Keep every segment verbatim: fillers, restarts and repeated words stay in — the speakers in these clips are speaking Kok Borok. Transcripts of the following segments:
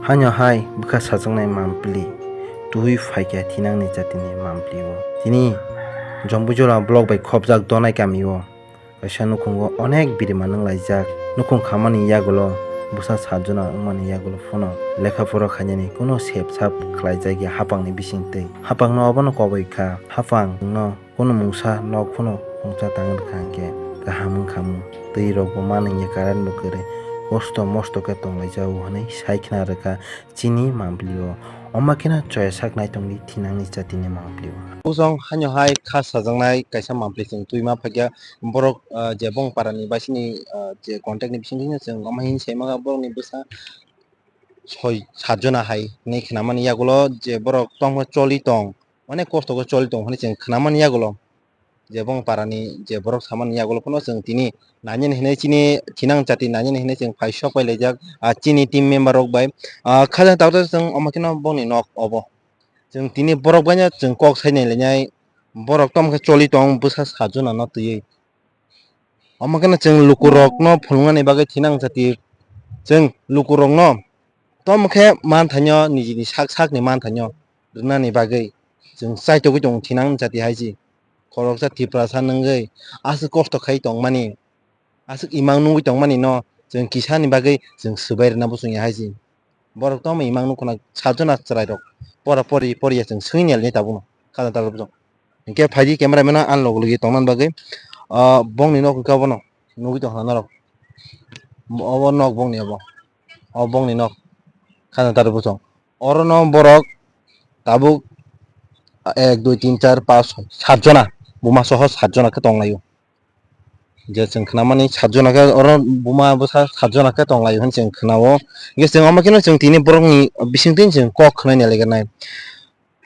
Haino hai bwkha sajaknai mampli twi phaikha thinangni jatini mampli o. Tini Jombuijora block bai khopjak Donai kami o kaisa nukhungo onek birima nwnglaijak. Nukhung khamani yagulo bwsa sajona wngmani yagulo phano lekha pora khainani kuno sep sap khlaijak ya hapangni bisingtwi. Hapangno obono koboi kha, hapang nwngno Kunu mungsa nok phano khungsa tang rwkha hwnkhe kaham wngkha mung. Twi rokbo man wngya, current bo kwrwi, kosto mosto khe tonglaijao hwnwi sai khna rwkha chini mampli o. Omo kheno choya sak naitongdi thinangni jatini mampli o. Bujong haino hai kha sajaknai kaisa mampli chwng twi ma phaikha borok, ah, je bong parani baisini, ah, je contact ni bisingtwi chwng omo hini sai mankha borokni bwsa soi sat jona hai hinwi khnamani yagulo je borok tongma choli tong. Onek kosto khe choli tong hinwi chwng khnamani yagulo, je bong parani je borok samani yagulo phano chwng tini nani hinwi chini thinang jati nani hinwi chwng phai sok pai laijak, ah, chini team member rok bai, ah, kha jang tabuk chwng omo kheno bongni nok obo chwng tini borok baino chwng kok sai nai lainai borok tamo khe choli tong bwsa sat jona no twiwi. Omo kheno chwng lukurokno phunuknani bagwi thinang jati, chwng lukurokno tamo khe manthaino nijini sak sakni manthaino rwnani bagwi chwng chaitugwi tongo thinang jati hai se. Khoroksa Tiprasa nungwi aswk kosto khai tongmani, aswk imang nungwi tongmani no chwng kisani bagwi chwng swbai rwna bo chwngya hai se. Borok tamo imang nukho na sat jona chwrairok pora pori poriya chwng swngwi nailini tabukno khajang tabuk. Hinkhe phaidi camera mano ani logo logi tongna bagwi, ah, bongni nok hinkhe obono nugwi tongkha norok. Obo nok bongni obo, obo bongni nok khajang tabuk bosong. Orono borok tabuk ek, dui, tin, char, panch, soi, sat jona, buma soho sat jona khe tonglaio. Je chwng khnamani sat jona khe oro buma bwsa sat jona khe tonglaio hwn chwng khnao. Hwnkhe chwng omo kheno chwng tini borokni bisingtwi chwng kok khnai nailaikha nai.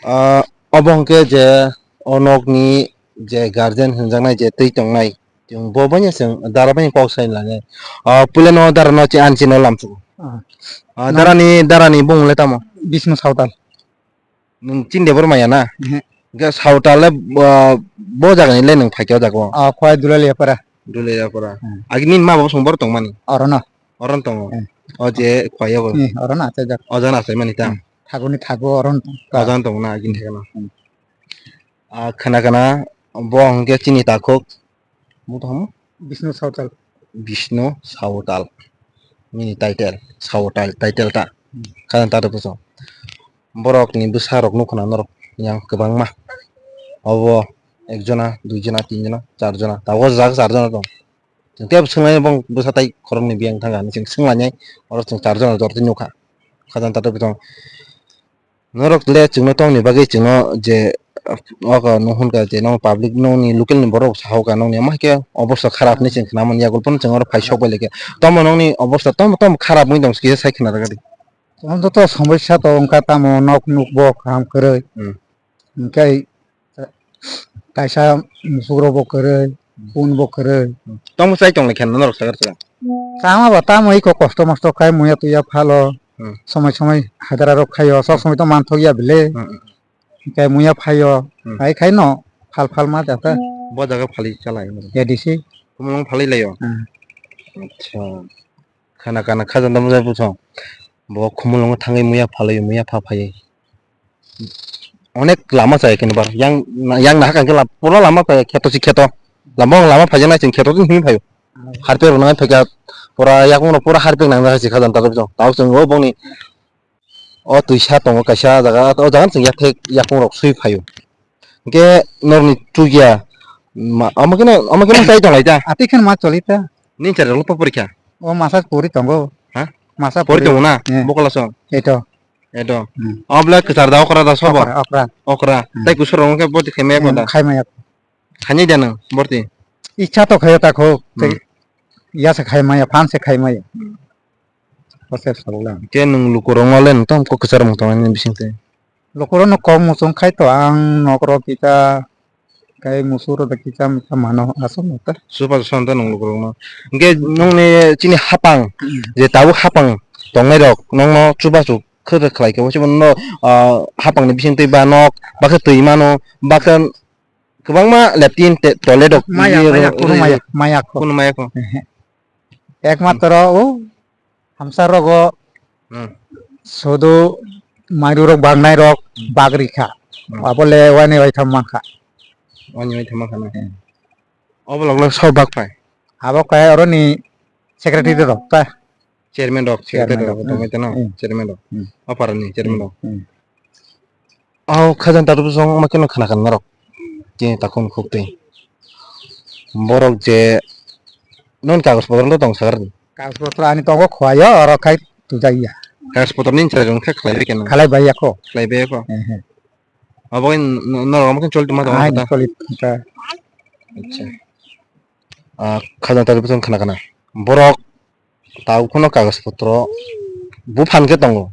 Ah, obo hwnkhe je o nokni je guardian hwnjaknai je twi tongnai, chwng bo baino chwng dara baino kok sai lainai. Ah, puilano darano che-, ani chini lamsugo. Ah. Ah, darani, darani bumung le tamo? Bishnu Sawtal. Nwng chini de borok maya na? Mhm. Hwnkhe Sawtal le, ah, bo jagani le nwng phaikhe o jaga o? Ah, Khowai Dulaliapara. Dulaliapara. Hmm. Agini ma bo song bor tongmani? Orono. Orono tongo? Hmm. O je Khowai o bo? Hmm, orono achaijak. O jagano achaimani ta? Hmm. Thaguni thago orono tong. O jagano tongo na agini thagano? Hmm. Ah, khana khana bo hwnkhe chini takhuk. Bumung tong hamo? Bishnu Sawtal. Bishnu Sawtal. Nini title, Sawtal title ta. Hmm. Khajang tabuk bosong. Borokni bwsarok nukho na norok yang kwbangma. Obo ek jona, dui jona, tin jona, char jona. Tabuk o jaga char jona tong. Chwng teibo swnglainai bong bwsa tai khoroknwi biyang thangkha hinwi chwng swnglainai. Oro chwng char jona jortwi nukha. Khajang tabuk bosong. Norok le chwngno tongni bagwi chwngno je, ah, ogo nw hwn kha je nw public nw ni local ni borok sahoka nw ni omo hai khe obosta kharap hinwi chwng khna man ya, gulphano chwng oro phai sok bai lai khe. Tamo nw ni obosta tamo tamo kharap wngwi tong kisa sai khna rwgadi. Tamo joto somosya to wngkha, tamo nok nuk bo kaham kwrwi. Hmm. Hwnkhe kaisa musuk rok bo kwrwi, kun bo kwrwi. Tamo chai tong lai khe norok sakar sakar. Tamo ba tamo iko kosto mosto khai muya tuya phalo. Hmm. Somoi somoi hajra rok khaio, sok somoi to manthok ya bile. Hmm, hmm. Hinkhe muya phaio, hmm, hai khai no phal phal ma jata. Bo jaga phali chalai. A D C. Kumulung phali laio. Hmm. Acha. Khana khana khajan dam jai bujong. Bo Khumulungo thangwi muya phalwi, muya pha phaiwi. Onek lama chaya khe bar. Yang, yang nahakha khe la-, pura lama kaya kheto si kheto. Lama, lama phaijaknai chwng kheto twi himwi phaio. Harpek rwna phaikha pura yakung rok pura harpek nangjak hai se khajan tabuk jong. Tabuk chwng o bongni o twisa tongo kaisa jaga, o jaga chwng yathek yakung rok swi phaio. Hwnkhe norokni chukya ma-, omo kheno, omo kheno chai tong lai ta? Atwi kheno ma choli ta. Nini chari rok porikha? O masa pori tongo. Ha? Masa pori pori tongo na? Eh. Bo class o? Eto. Eto. Hmm. Obla kwchar da okra da sobo? Okra, okra. Okra. Hmm. Tai kusur rok khe boti khai maya ko da? Hmm, khai maya. Khainai da nwng borti? Icha to khayo ta kho. Hmm. Tei ya se khai maya, phan se khai maya. Hmm. Process salong. Ke nwng lukurokno le nwng tamo kok kwchar mung tongnai nini bisingtwi? Lukurokno kok muchung khai to ang nokrok kisa kai musuro da kisa misa mano aswk no ta. Supa son ta nwng lukurokno. Hwnkhe nwngni chini hapang, hmm, je tabuk hapang tongnai rok nokno chubachu khe khlai khe, bono, ah, hapangni bisingtwi ba nok, ba khe twi mano, ba khe kwbangma latrine te-, toilet rok maya, maya, kunu maya, maya kho. Kunu maya kho. Ehe. Ekmatro o hamsa rogo Hmm. Sudu mairu rok bangnai rok Hmm. bagri kha. Hmm. Abo le wani wai tham man kha. Wani wai tham man kha na. Hmm. Obo lok lok sok bak pai. Abo khe oro ni secretary rok ta. Chairman rok, Chairman secretary rok, rok, tongwi hmm. Tano, Hmm. Chairman rok. Hmm. O para ni chairman Hmm. Rok. Hmm. O khajang tatu bwsong ma keno khana kan norok. Tini takhum khuk twi. Borok je non kagoj potro tong sakar ni. Kagoj potro ani tongo khwlai o, oro khai tujak ya. Kagoj potro ni chwrai rok khe khlai bai keno. Khlai bai ya kho. Khlai bai ya kho. Ehe. Abo n-, n-, norok omo khe choli tongma tongo Ai, khe ta? Choli ta. Acha. Ah, khajang tatu bwsong khana khana. Borok Tau kheno kagoj potro buphan khe tongo.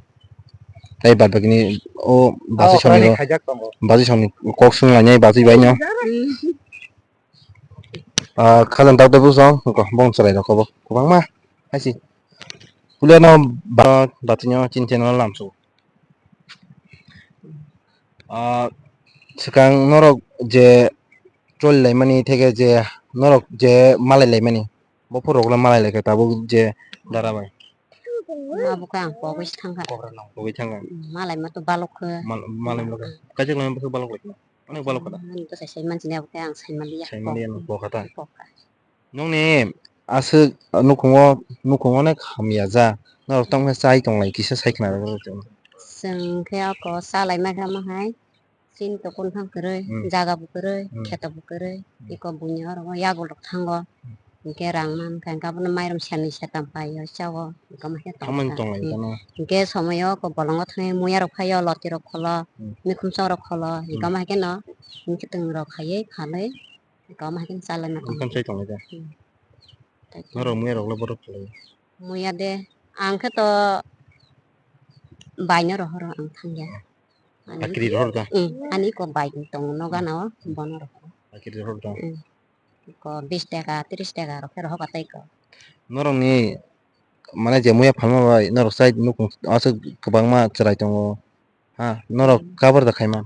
Tei bad bakini o basi Oh, songni okhrani o, khaijak tongo. Basi songni kok swng lainai basi bai no. Ah, khajang tau tei bwsong, bong chwrai rok kobo kwbangma. Haisi. Pulia no ba-, bati no chin chen no lamsu. Ah, swkang norok je choli laimani theke je norok je malai laimani. Bo phuru rok le malai lai kha tabuk je dara bai. Ma bo khe ang pogwi se thang kha. Pogwi thang kha. Malai ma to balok khe. Mal-, malai ma khe. Kaisa khlai ma bwswk balok lai kha. Onek balok kha da. Ani to sai sai manchini abo khe ang sai maliya. Sai maliya no pok kha ta. Pok kha. Nokni aswk nukhungo, nukhungo onek hamya ja. Norok tamo khe chai tong lai kisa sai khna rw. Chwng khe oko cha lai ma kha ma hai. Chini tokon phang kwrwi, Hmm. Jaga bo kwrwi, Hmm. Kheto bo kwrwi, Hmm. Iko buini oro yago rok thango. Hmm. Hinkhe rang man kha, hinkhe abono mairum sani setam paio, chao, iko ma khe tong Hamani kha. Tong lai Hmm. Tano. Hinkhe somoyo ko bolongo thangwi muya rok phaio, loti rok kholo, Hmm. Mikhum chok rok kholo, Hmm. Iko ma khe no, hinkhe twng rok khaiwi phalwi, iko ma khe chalai ma tong. Tong sai tong lai kha. Hmm. Norok muya rok le borok kholo. Muya de, ang khe to baino rohoro ang thangya. Ani Akiri rohor da? Hmm, ani ko bai tongo no gana o, bono rohoro. Akiri rohor da? Hmm. Ko bis taka, tris taka rok khe rohor ka tei ko. Norok ni mane je muya phalma bai norok sai nukung aswk kwbangma chwrai tongo. Ha, norok Hmm. Cover da khaima?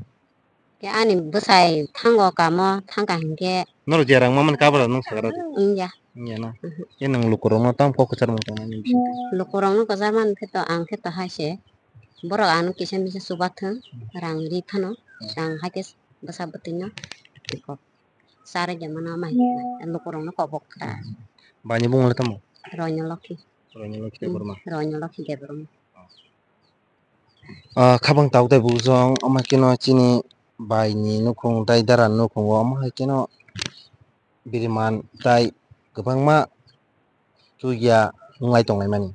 Khe ani bwsai thango kamo, thangka hinkhe. Norok je rang mamani cover da nung sakara di? Wngya. Wngya na? Mhm. Khe nung lukurokno tamo kok kwchar mung tongmani bisingtwi? Lukurokno kwchar mani khe to, ang khe to hai se. Borok ano kisa misa chubathung, Hmm. Rang ri phano, Hmm. Rang hai khe bwsa bwtwino. Kok. Charwi de mano ma hinwi lukurokno kok bok kha. Hmm. Baini bung le tamo? Roino Lokhi. Roino Lokhi Hmm. Debbarma. Roino Lokhi Debbarma. Ah, khabang tau tei bujong, omo khe no chini bai ni nukhung tei dara nukhung o, omo hai khe no biriman tei kwbangma chukya wnglai tong lai mani.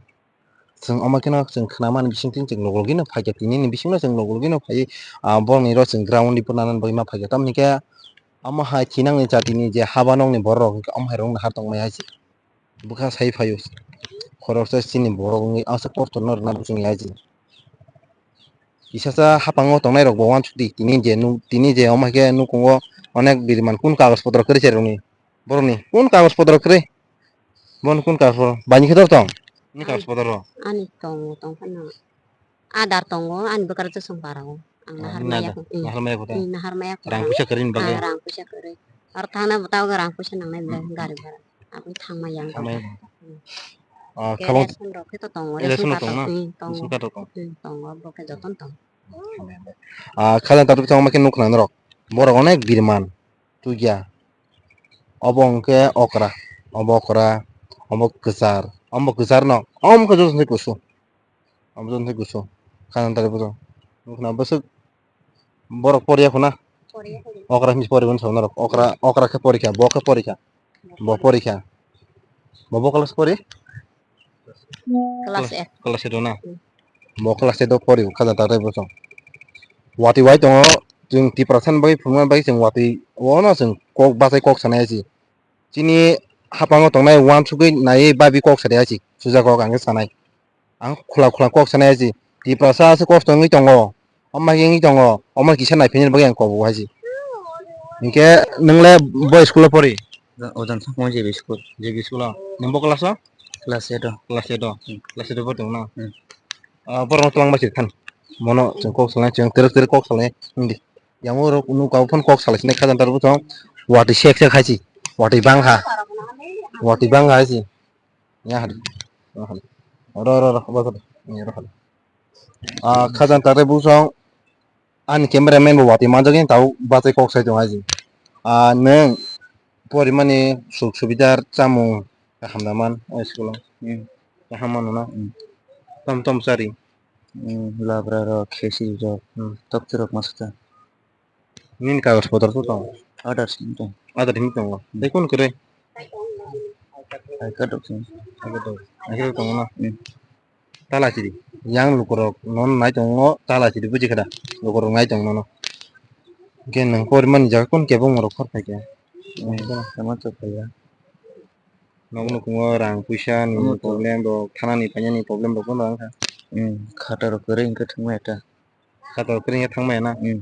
Chwng omo khe no chwng khna mani bising twi chwng log logi no phai kha, tini ni bising no chwng log logi no phai, ah, borok ni ro chwng ground ni pura nani bagwi ma phai kha, tamoni khe omo hai thinang ni jati ni je haba nok ni borok rok omo hai rok no har tong mai hai se. Bwkha sai phaio, khoroksa chini borok wngwi aswk kotor no rwna bwswk ya ji. Kisa sa hapango tongnai rok bo uansuk di, tini je nu-, tini je omo hai khe nukhungo onek biriman kun kagoj potro kwrwi se rokni, borokni kun kagoj potro kwrwi? Bono kun kagoj potro? Baini khe dor tong? Ni kagoj potro? Ani tongo, tong phano. Adar tongo, ani bwkrajwk chwng para o. Ang Ah, nahar nini maya adar, ko. Hmm. Nahar maya ko ta? Hmm, nahar maya ko. Rang puisa kwrwini bagwi? Ah, rang puisa kwrwi. Aro thangna bo tabuk rang puisa nangnai belai Hmm. gari bhara. Aboni thangma yang Thangma tongkha. Yang. Hmm. Ah, khe khabang ration rok khe to tongo, eh, ration ration rok card tongo rok, na? Hmm, tongo. Ration card rok tongo. Hmm, tongo, bo khe jotono tongo. Ah, khajang tatu tongma khe nukhna norok. Borok onek biriman. Chukya. Obo hwnkhe okra. Obo okra. Obo kwchar. Obo kwchar no. Omo khe joto se kusu. Abo joni kusu. Khana tari bujo. Nukhna bwswk borok poriya khuna. Poriya khuna. Okra hinwi poriya khuna norok. Okra, okra khe porikha, bo khe porikha. Bo porikha. Bo bo class pori? Class eight. Class eight o na? Hmm. Bo class eight o pori khana tari bujo. Watwi wai tongo, chwng Tiprasa ni bagwi phunukna bagwi chwng watwi, ono chwng kok bachai kok sanai si. Chini hapango tongnai uansugwi naiwi babi kok sanai si. Suja kok ang khe sanai. Ang khwla khwla kok sanai hai se. Tiprasa se kosto wngwi tongo. Omo hai wngwi tongo. Omo kisa naiphai nini bagwi ang kok bo hai se. Hinkhe nwng le bo school o pori? Ojan sakmo J B school. J B school o. Nwng bo class o? Class eight o. Class eight o. Hmm. Class eight o pori tongo na? Hmm. Ah, borok no twlang bai se than. Mono chwng kok salai, chwng twrwk twrwk kok salai wngdi. Yang o rok nuk abo phano kok salai sinai khajang tar bwsong. Watwi sek sek hai se. Watwi bang ha. Watwi bang ha hai se. Ya hadi. Oro, oro, oro, oro, oro, oro. Ah, khajang tare busong ani cameraman bo watwi manjak, tau batai kok sai tong aji. Ah, neng porimani suk subidar chamung kaham da man o school o? Hmm. Kaham mano na? Hmm. Tom tom chari. Hmm, labra rok, khesi rok, hmm, tokti rok masa ta. Nini kagoj potor to tongo? Aadhaar simi tongo. Aadhaar simi tongo. Hmm. Tei kun kwrwi? I card rok simi. I card rok. I card rok tongo na? Hmm. Tala chiri. Yang lukurok nono nai tongo, tala chiri buji khe da? Lukurok nai tongo nono. Hwnkhe nwng porimani jaga kun kebo morok khor phaikha? Hmm, tama chok phaiya. Nokni nukhungo rang puisa ni problem rok, thanani painani problem rok bono wngkha. Hmm, khata rok kwrwi hwnkhe thangmaya ta. Khata rok kwrwi hwnkhe thangmaya na? Hmm.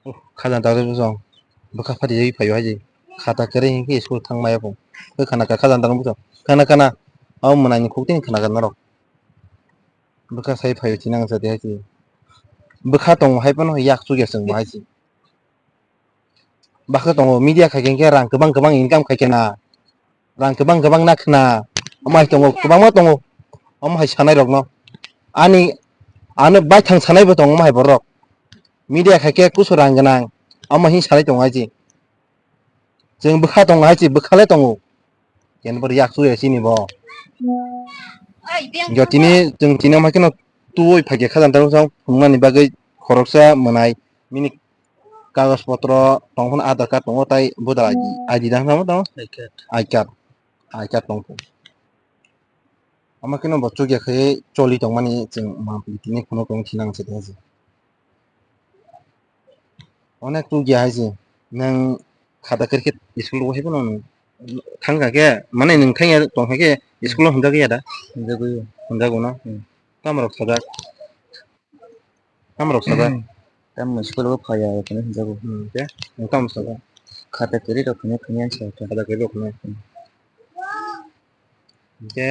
Oh, khajang tare bwsong. Bwkha phati jagwi phaio haji. Khata kwrwi hinkhe school thang maya bo. Khe khana kha khajang tare bwsong. Khana khana. Abo mwnaini khuk tini khana kha norok. Bwkha sai phaio chini ang sadi haji. Bwkha tongo hai phano yak chukya chwng bo haji. Bakhe tongo media khai khe rang kwbang kwbang income khai khe na. Rang kwbang kwbang na khna. Omo hai tongo, kwbangma tongo. Omo hai sanai rokno. Ani, ano baithang sanai bo tongo omo hai borok. Media khai khe kusu rang gwnang. Omo hin sanai tongo hai chi. Chwng bwkha tongo hai chi, bwkha le tongo. Ken bor yak su ya chini bo. Jo tini, chwng tini omo hai kheno tuwi phai khe khajang tang phunuknani bagwi khoroksa mwnai. Bini kagoj potro tong phano Aadhaar card tongo tai voter I D, I D dang tamo tamo? I card. I card. I card tong pho. Omo kheno bo chukya khe choli tongmani chwng mampli tini phunuk tong thinang se tong se. Onek chukya hai se. Nwng khata kwrwi khe school o hai phano nwng thang kha khe, mane nwng thang ya tong kha khe school o hwnjagwi ya da? Hwnjagwi. Hwnjago na? Hmm. Tamo rok sajak? Tamo rok sajak? Tamo school o phai ya, khe hwnjago. Hmm, khe? Nwng tamo sajak? Khata kwrwi rok khe khe yan sa khe. Khata kwrwi rok khe. Hmm. Khe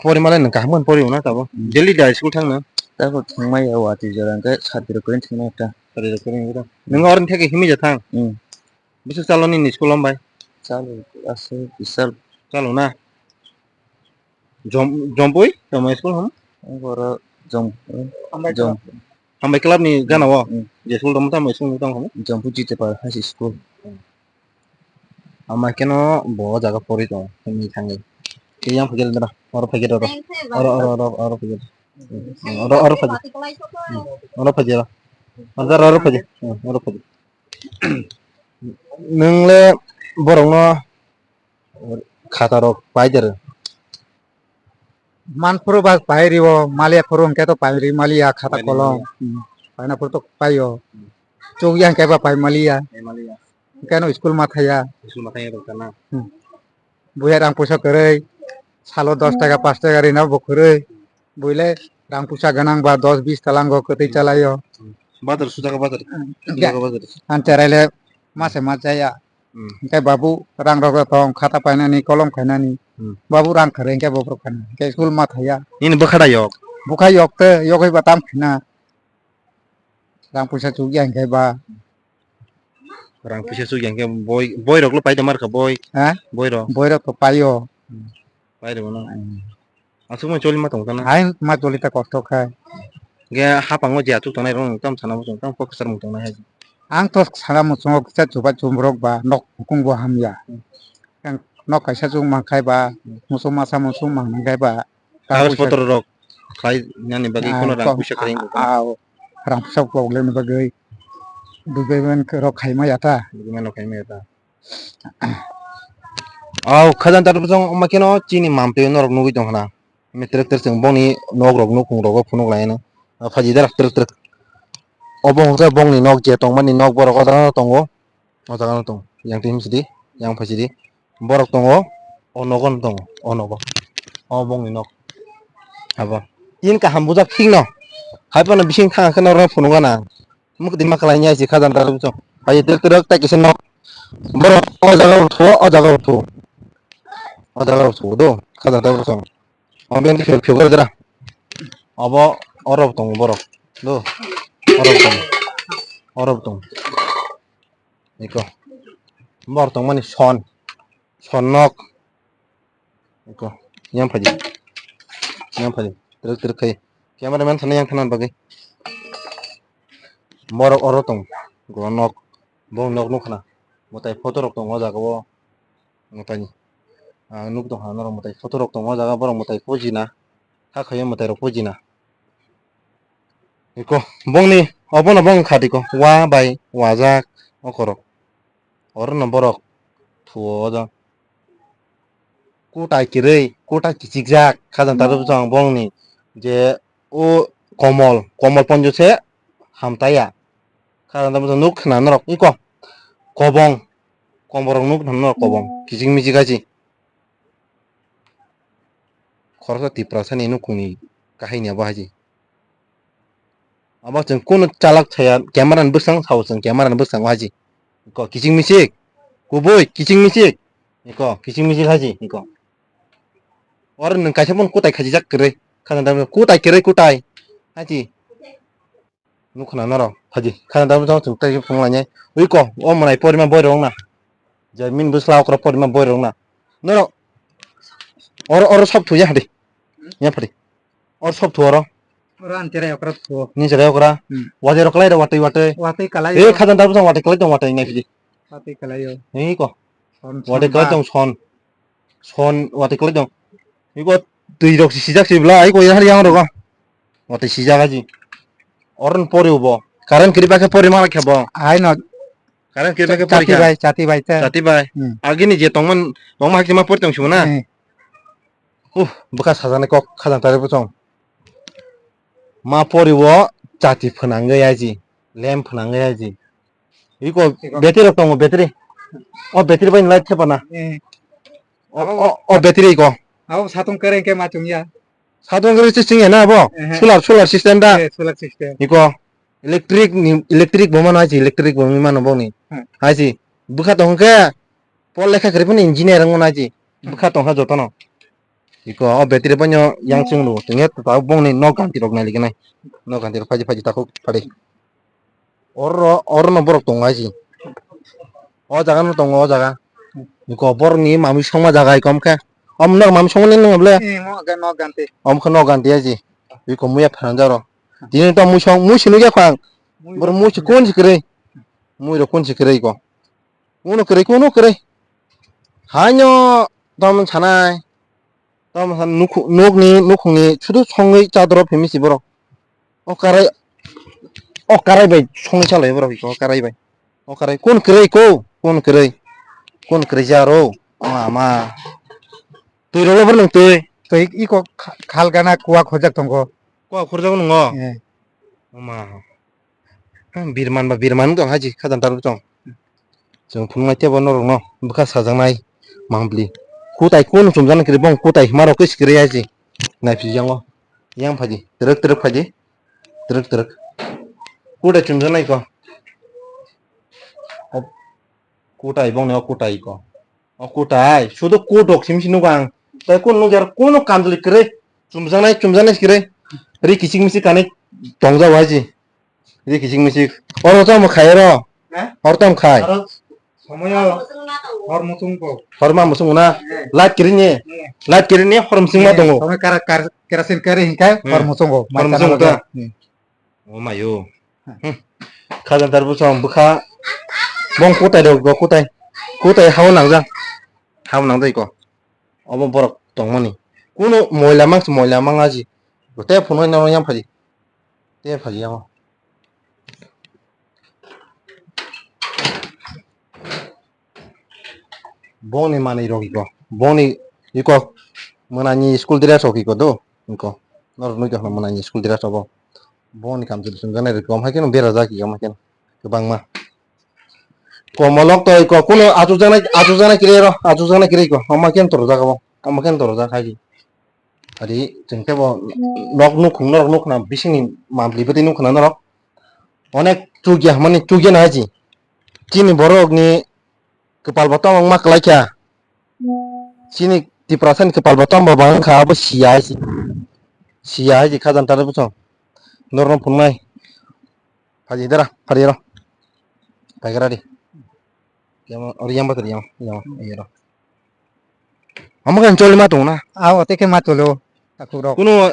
pori malai nwng kaham khe pori na tabo? Hmm. Daily da school thang na? Tabo thang mai ya, watwi jora khe sat rok khe thang na ta. Sat rok khe ta. Nwng orin theke himi ja thang? Hmm. Bwswk chalo nini school hambai? Chalo, aswk, bisal. Chalo na? Jom-, jompui? Tamo school ham? Ang oro jom-, Hambai jom-, club. Hambai club ni gana o? Mm. Je school tamo tamo school tamo ham? Jompui Jitepal High School. Ama keno bo jaga pori tong, hwnwi thangwi. Tei yang phagel dra, oro phagel oro. Oro, oro, oro, oro phagel. Oro, oro phagel. Oro phagel. Oro, oro phagel. Oro phagel. Nwng le borokno khata rok pai de rw? Man phuru ba pai rw o, maliya phuru hwnkhe to pai rw maliya khata kolom. Pai rw maliya. Hmm. Paina phuru to pai o. Hmm. Chukya hwnkhe ba pai maliya. Pai maliya. Hwnkhe no school ma thaya. School ma thaya rw kana? Hmm. Buya rang puisa kwrwi, salo dos taka, panch taka rina bo kwrwi. Buile rang puisa gwnang ba dos bis talango kwtwi chalaio. Bazar sudaka bazar. Hmm. Sudaka bazar. An cherai le mase ma chaya. Hmm. Hwnkhe babu rang rok tong, khata painani, kolom khainani. Hmm. Babu rang kwrwi hwnkhe bobrok khainani. Hwnkhe school ma thaya. Nini bwkha da yok? Bwkha yok te, yogwi ba tam khina. Rang puisa chukya hwnkhe ba. Rang puisa chukya hwnkhe boi, boi rok le pai da mar kha boi? Ha? Boi rok. Boi rok to paio. Hmm. Pai rw no. Hmm. Aswk ma choli ma tong kana? Hai ma choli ta kosto khai. Ge hapang o je achuk tongnai rok tam sana bo tam kok sar mung tongnai hai. Ang to sana muchungo kisa chuba chumrok ba nok hukung bo hamya. Hmm. Ang nok kaisa chung mang khai ba, hmm, muchung masa muchung mang nang khai ba. Kagoj potro rok khlai nani bagwi, ah, kheno rang puisa khlai wngkha. Ah, rang puisa problem ni bagwi document rok khaima ya ta. Document rok khaima ya ta. Au, khajang tar bwsong ma keno chini mampli norok nugwi tong khna. Metrek ter chwng bongni nok rok nukhung rogo phunuk lai no. Ah, phaji darak trek trek. Obo hwnkhe bongni nok je tongmani nok borok o jaga no tongo. O jaga no tong. Yang twi sidi, yang phai sidi. Borok tongo, o nogo no tongo, o nogo. O bongni nok. Abo. Tin kaham bujak thik no. Hai phano bising thang khe norok phunukgana. Mukti ma kalai nya si khajang tar bwsong. Hai tel tel tai kisa nok. Borok o jaga o thu, o jaga o thu. O jaga o thu do. Khajang tar bwsong. O beng phil phil dra. Abo oro tongo borok. Do. Oro tongo. Oro tongo. Eko. Bor tongmani son. Son nok. Eko. Yang phaji. Yang phai. Truk truk khai. Cameraman thani yang thana bagwi. Borok oro tong. Go nok. Bo nok nuk khna. Mwtai photo rok tong o jaga o. Mwtai. Ah, nuk tong khna norok mwtai photo rok tong o jaga borok mwtai pojina. Hakhe mwtai rok pojina. Iko bongni obono bong khatiko wa bai wajak okorok. Orono borok thuo odo. Kutai kwrwi, kutai kichikjak, khajang taro bwsang bongni je o komol, komol ponjo se hamtaya. Khajang taro bwsang nuk khna norok iko kobong, komborok nuk khna norok kobong, kichik michik aji. Khoroksa Tiprasani nukhungni kahini abo haji. Abo chwng kunu chalak thaya, camera ni bwskango sao chwng, camera ni bwskango haji. Iko kiching michik, kubui kiching michik, iko kiching michik haji, iko. Oro nwng kaisa phone kutai khajijak kwrwi, khajang tamo kutai kwrwi kutai haji. Nukhna norok phaji khana dam jang chwng tei phung lainai. Ui ko o mwnai porima boi rok na. Je min bwsla okra porima boi rok na. Norok oro oro sop thuya hadi. Ya phadi. Oro sop thu oro. Oro an terai okra thu. Ni jere okra. Hmm. Wajai rok kalai rok watwi watwi. Watwi kalai. E khadan dam jang watwi kalai tong watwi nai phidi. Watwi kalai yo. Ni ko. Son, watwi son kalai ba. Tong son. Son watwi kalai tong. Iko twi rok si sijak si bla ai ko ya hari yang rok. Watwi sijak aji. Oron pori ubo. Current kiri bakhe pori mala khe bo. Ai no. Current kiri bakhe pori chati kha. Bai, chati bai te. Chati bai. Hmm. Agini je tongman, tongma hakima pori tong sibuna. Hmm. Uh, bwkha sajani kok khajang tare bwsong. Ma pori wo chati phwnangwi aji. Lem phwnangwi aji. Iko iko battery rok tongo, battery. O battery bai light khepana. Eh. O, abo o, o battery iko. Abo satung kere ke ma chungya. Satung kere se chingya na abo. Ehe. Solar, solar system da. Eh, solar system. Iko electric ni, electric bo mano aji, electric bo mano boni. Hmm. Aji. Bwkha tong khe pol lekha kere phano engineer wng mano aji. Hmm. Bwkha tong kha jotono. Iko o battery bai no yang chwng rw tongya ta bongni nok ganti rok nai liginai. Nok ganti rok phaji phaji takhuk phadi. Oro oro no borok tongo aji. O jaga no tongo o jaga. Iko borok ni mamui songma jaga iko omkhe. Om nok mamui songma ni nang ble. Eh, nok gan-, nok ganti. Omkhe nok ganti aji. Iko muya phan jaro. Tini to mui song mui sinu ya phang. Mui borok mui si kun si kwrwi. Mui rok kun si kwrwi iko. Kuno kwrwi kuno kwrwi. Haino tamo sanai. Tamo san nukhu-, nukni, nukhungni sudu songwi chadoro phimi si borok. O karai, o karai bai songwi chalai borok iko, o karai bai. O karai kun kwrwi ko, kun kwrwi. Kun kwrwi jaro. O ama. Twi rolo borok twi. Twi iko kha-, khalgana kuwa khojak tongo. Kuwa khorjak nungo? Eh. O ma. Birman ba birman tong haji khadan tar tong. Chwng phunuknai teibo norokno bwkha sajaknai mangpili. Kutai kunu chumjaknai kwrwi bong kutai hima rok khe sikiri ya si. Naiphijango. Yang phaidi. Twrwk twrwk phaidi. Twrwk twrwk. Kutai chumjaknai ko. O kutai bongni o kutai ko. O kutai. Sudu kut rok simi si nugo ang. Tai kunu nukya kunu kamjwlwi kwrwi. Chumjaknai chumjaknai sikiri. Ri kichik michik kanwi tongjao haji. Ri kichik michik. Oro tamo khai oro. Ha? Oro tamo khai. Oro somoyo hor muchung ko. Hor ma muchung na. Eh. Light kirini. Eh. Light kirini hor muchung ma tongo. Somoy kara-, kar-, kerasin kari hinkai hor muchung ko. Hor muchung ta. Hmm. O mayo. Hmm. Khajan tar bwsong bwkha. Bong kutai rok go kutai. Kutai hao nangjak. Hao nangjak ko. Obo borok tongmani. Kuno moila mang moila mang aji. Te phunuknai norok yang phaji. Te phaji yang. Bongni manwi rok iko. Bongni iko mwnani school dress rok iko do. Iko. Norok nukha mwnani school dress rok bo. Bongni kamchwlwi chumjaknai rwkhe, omo hai kheno berajak, omo hai kheno kwbangma. Komolok toi kok, kuno achukjaknai, achukjaknai kwrwi ro, achukjaknai kwrwi kok, omo hai kheno torjak obo, omo hai kheno torjak hai. Ari chwng teibo nok nukhung norok nukhna, bisingni mambli bwtwi nukhna norok. Onek chukya hwnmani chukya nai ji. Chini borokni kwpal bo tamo wngma kwlai kha. Chini Tiprasani kwpal bo tamo bo wngkha, abo siya hai se. Siya hai se khajan tare bwsong. Norokno phunuknai. Phaji dara, phaji ro. Phaikara di. Yang, ori yang batar yang, yang, yang ro. Amo kan choli ma tong na. Ah, ote ke ma cholo. Takhuk rok. Kuno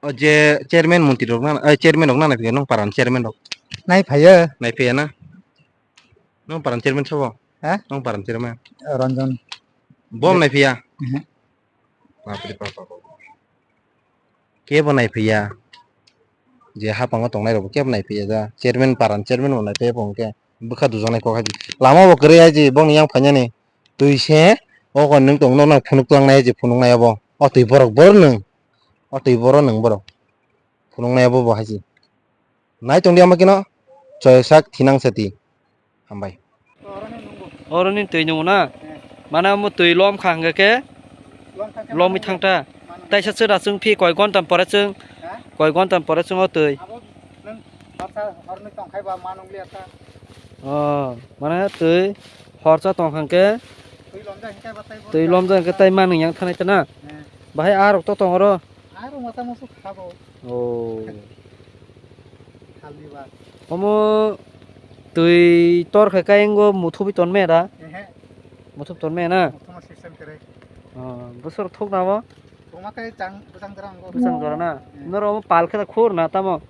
o je chairman montri rok na, eh, chairman rok na nai phiya, nong paran chairman rok. Nai phaiya. Nai phiya na? Nong paran chairman sobo? Ha? Nong paran chairman? Ranjan. Bom nai phiya? Mhm. Bapre bap, bap, bap. Kebo nai phiya. Je hapango tongnai rok kebo nai phiya ja. Chairman paran chairman bo nai phiya bo hwnkhe. Bwkha dujaknai kok hai. Lama bo kwrwi hai je bongni yang phainani. Twi se o kon nwng tong nokna phunuk twlang nai je phunuk nai abo. O twi borok bor nwng. O twi boro nwng borok. Phunuk nai abo bo hai je. Nai tong di ama kino. Choisak thinang sati. Hambai. Oroni twi nung na. Mane omo twi lom kha hwnkhe khe lom thang khe lomwi mano thang ta. Mano. Taisa chwra chwng phi koi gontam pore chwng. Ha? Koi gontam pore chwng o twi. Abo nwng horsa horni tong khai ba manung liya ta. Oh, mane twi horsa tong kha hwnkhe twi lomjak hwnkhe ba tai twi lomjak hwnkhe tai manung yang thanai ta na. Eh. Bahai a rok to tong oro. Aro masa musu khabo. Oh. Khalni ba. Omo twi tor khai khe engo muthubi ton me da? Ehe. Muthubi ton me na? Muthuma system kere. Oh, bosor thok na bo? Toma kai chang, bwsang jora ngo. Bwsang jora na? Hmm. Noro omo pal khe khur na tamo?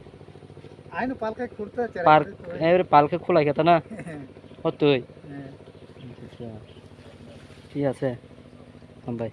Aino pal khe khur to chera. Pal, khur to. Ebre pal khe khulai khe ta na? Hotoi. Hmm. Acha. Thik ase. Hambai.